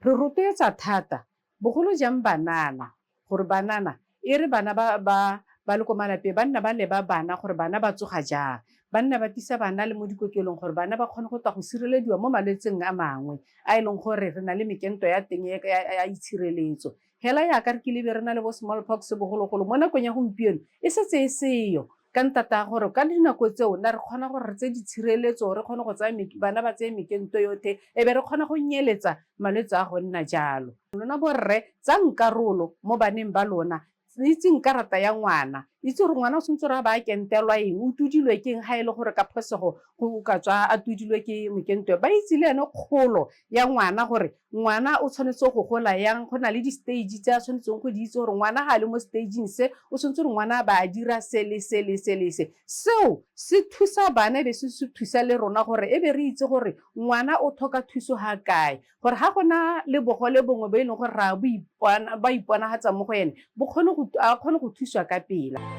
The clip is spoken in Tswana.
Re rotloetsa thata bogolo jang banana gore banana e re bana ba ba ba le ko malapeng ba nna ba leba bana gore bana ba tsoga jang, ba nna ba tlisa bana le mo dikokelong gore bana ba kgone go tla go sirelediwa mo malwetseng a mangwe a e leng gore re na le mekento ya teng ya itshireletso. Hela yaka re kile be re na le bo small pox bogologolo, mo nakong ya gompieno e setse e seyo ka ntata ya gore ka dinako tseo na re kgona gore re tseye ditshireletso, re kgone go tsaya bana ba tseye mekento yotlhe, e be re kgona go nyeletsa malwetse a go nna jalo. Lona borre tsang karolo mo baneng ba lona, itseng karata ya ngwana, itse gore ngwana o tshwanetse gore a ba a kentelwa eng, o tudilwe ke eng ga e le gore ka phosego go ka tswa a tudilwe ke mokento. Ba itse le ene kgolo ya ngwana gore ngwana o tshwanetse go gola yang, go na le di-stage tse a tshwanetseng go di itse gore ngwana ga a le mo stageng se, o tshwanetse gore ngwana a ba a dira se le se le se le se. Seo se thusa bana e be se se thusa le rona gore e be re itse gore ngwana o tlhoka thuso ga kae, gore ga gona le bogole bongwe bo e leng gore ra ba iponagatsa mo go ene, bo kgone go, a kgone go thuswa ka pela.